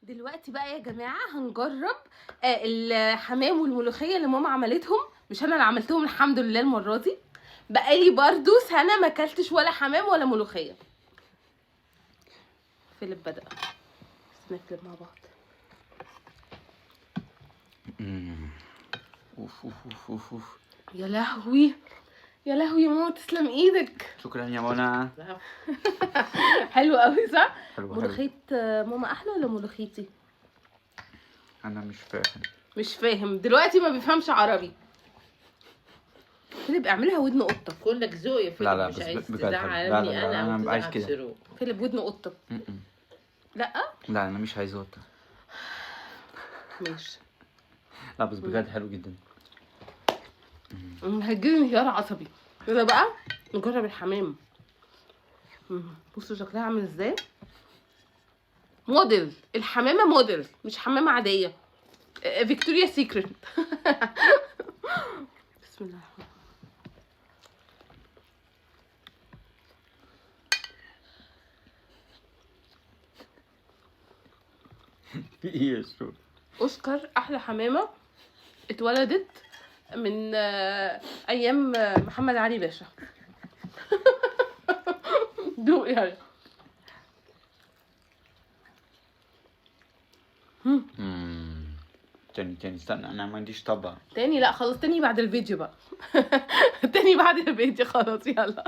دلوقتي بقى يا جماعة هنجرب الحمام والملوخيه اللي ماما عملتهم، مش انا اللي عملتهم الحمد لله. المرة دي بقالي برضو سنة ما اكلتش ولا حمام ولا ملوخية. فيليب بدأ، بس ناكل مع بعض. اوف اوف اوف اوف اوف. يا لهوي يا لهوي يا ماما، تسلم ايدك. شكرا يا منى. حلو قوي صح؟ حلو حلو. ملوخية ماما احلى ولا ملوخيتي؟ انا مش فاهم. مش فاهم دلوقتي، ما بيفهمش عربي. فيليب اعملها ودن قطة. كلك ذوق يا فيليب. لا لا، مش بس عايز بجد حلو. لا لا تزعلني لا، انا أنا او عايز تزعل كده. شروق. فيليب ودن قطة. م-م. لا. لا انا مش عايز قطة. ماشي. لا بس بجد حلو جدا. هتجيلي انهيار عصبي. يلا بقى نجرب الحمام. بصوا شكلها عامل ازاي. موديل الحمامة، موديل مش حمامه عادية. Victoria Secret. بسم الله الرحمن الرحيم. في ايه يا شروق؟ اوسكار احلى حمامه اتولدت من ايام محمد علي باشا. دوق يعني. تاني تاني، استنى انا ما عنديش طبق. تاني؟ لا خلاص، تاني بعد الفيديو بقى. تاني بعد الفيديو خلاص. يلا.